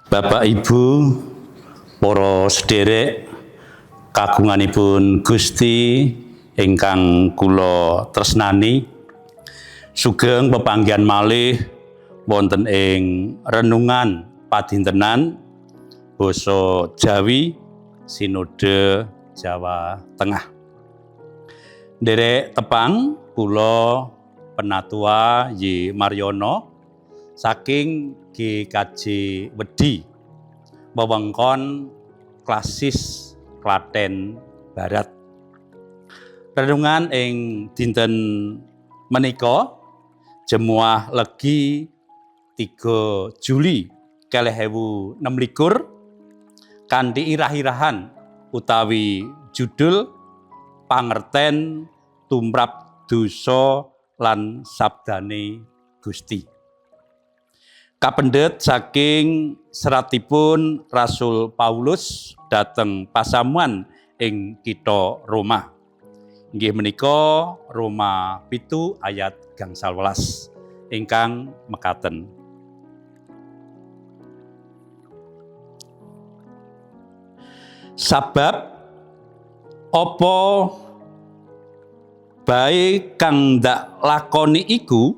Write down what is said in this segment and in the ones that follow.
Bapak Ibu, para sederek kagunganipun Gusti ingkang kula tresnani, sugeng pepanggihan malih wonten ing renungan padintenan basa Jawi Sinode Jawa Tengah. Nderek tepang kula Penatua Y Maryono saking GKJ Wedi, wewengkon Klasis Klaten Barat. Renungan ing dinten menika Jemuah Legi 3 Juli 2026 kanthi irah-irahan utawi judul Pangerten Tumrap Dosa lan Sabdane Gusti. Kapendet saking seratipun Rasul Paulus dhateng pasamuan ing kitha Roma. Inggih menika Roma 7 ayat 18 ingkang mekaten. Sabab apa bae kang ndak lakoni iku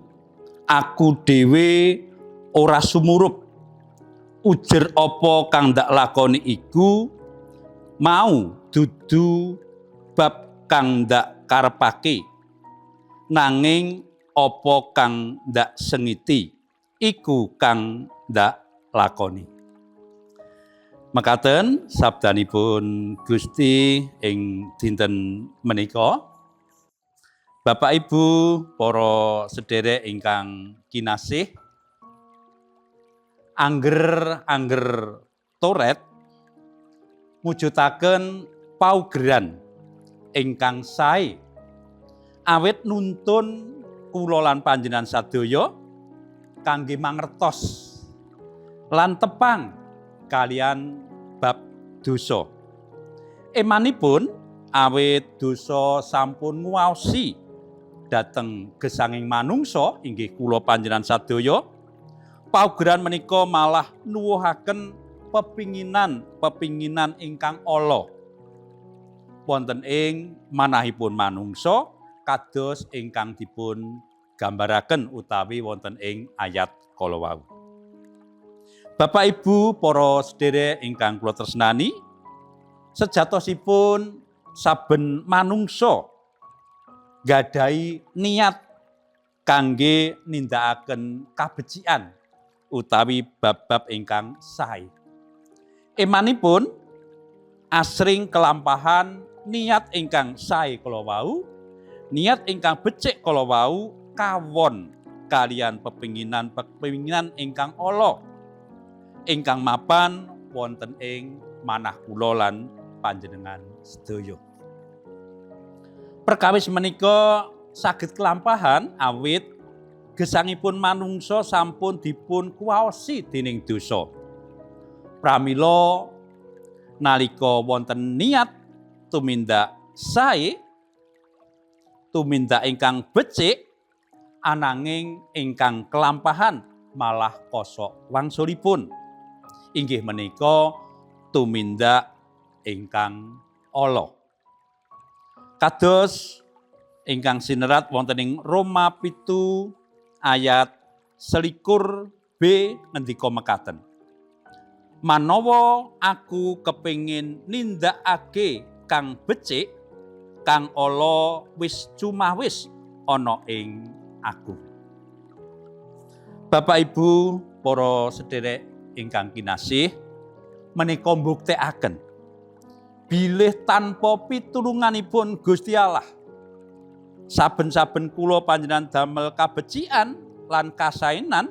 aku dhewe ora sumurup. Ujer apa kang ndak lakoni iku mau dudu bab kang ndak karepake, nanging apa kang ndak sengiti iku kang ndak lakoni. Mekaten sabdanipun Gusti ing dinten menika. Bapak Ibu, para sederek ingkang kinasih, angger-angger Toret mujudaken paugeran ingkang sae awit nuntun kula lan panjenengan sadaya kangge mangertos lan tepang kalian bab dosa. Emanipun awit dosa sampun nguwaosi dhateng gesanging manungsa inggih kula panjenengan sadaya, paugeran menika malah nuwuhaken pepinginan-pepinginan ingkang ala wonten ing manahipun manungsa kados ingkang dipun gambaraken utawi wonten ing ayat kala wau. Bapak Ibu, para sederek ingkang kula tresnani, sejatosipun saben manungsa gadahi niat kangge nindakaken kabecikan utawi bab-bab ingkang sae. Emanipun asring kelampahan niat ingkang sae kala wau, niat ingkang becik kala wau kawon kalian pepinginan-pepinginan ingkang ala ingkang mapan wonten ing manah kula lan panjenengan sedaya. Perkawis menika saged kelampahan awit gesangipun manungsa sampun dipun kuwaosi dening dosa. Pramila nalika wonten niat tumindak sae, tumindak ingkang becik, ananging ingkang kelampahan malah kosok wangsulipun. Inggih menika tumindak ingkang ala. Kados ingkang sinerat wonten ing Roma 7 ayat 21b ngendika mekaten. Manawa aku kepingin nindakake kang becik, kang ala wis cumawis ana ing aku. Bapak Ibu, para sederek ingkang kinasih, menika mbuktekaken bilih tanpa pitulunganipun Gusti Allah, saben-saben kula panjenengan damel kabecikan lan kasaenan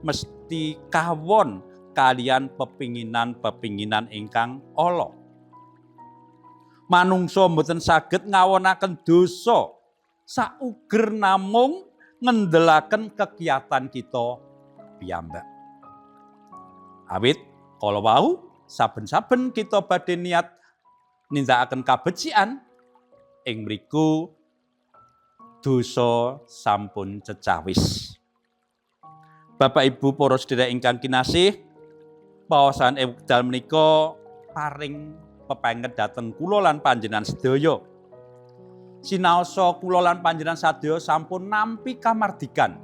mesti kawon kalian pepinginan-pepinginan ingkang ala. Manungsa mboten saged ngawonaken dosa sauger namung ngendelaken kegiatan kita piyambak. Awit kala wau saben-saben kita badhe niat nindakaken kabecikan ing mriku dosa sampun cecawis. Bapak Ibu, para sedherek ingkang kinasih, paosan ing wekdal menika paring pepenget dhateng kula lan panjenengan sedaya. Sinaosa kula lan panjenengan sadaya sampun nampi kamardikan.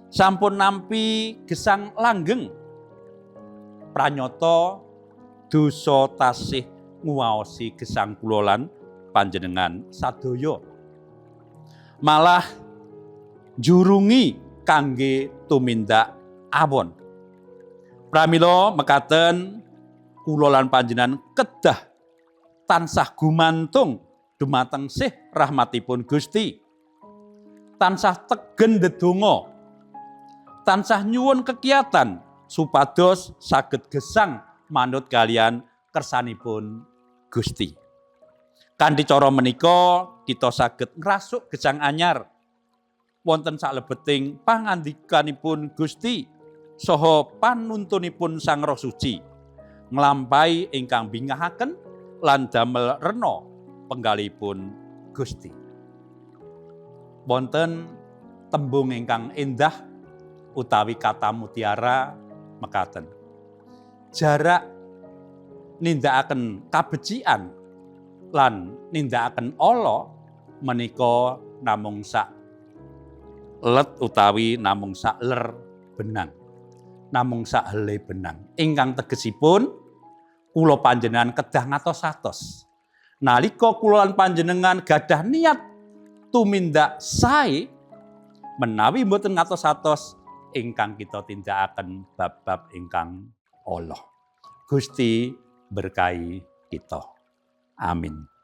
Sampun nampi gesang langgeng. Pranyata dosa tasih nguwaosi gesang kula lan panjenengan sadaya. Malah jurungi kangge tumindak awon. Pramila mekaten, kula lan panjenengan kedah tansah gumantung dumateng sih rahmatipun Gusti. Tansah tegen ndedonga. Tansah nyuwun kekiatan supados saged gesang manut kalian kersanipun Gusti. Kanthi cara menika kita saged ngrasuk gesang anyar wonten saklebeting pangandikanipun Gusti saha panuntunipun Sang Roh Suci, nglampahi ingkang bingahaken lan damel rena penggalihipun Gusti. Wonten tembung ingkang endah utawi kata mutiara mekaten. Jarak nindakaken kabecikan lan nindakaken ala menika namung sak let utawi namung sak ler benang. Namung sak hele benang. Ingkang tegesipun kula panjenengan kedah ngatos-atos. Nalika kula lan panjenengan gadah niat tumindak sae, menawi mboten ngatos-atos, ingkang kita tindakaken bab-bab ingkang ala. Gusti berkahi kita. Amin.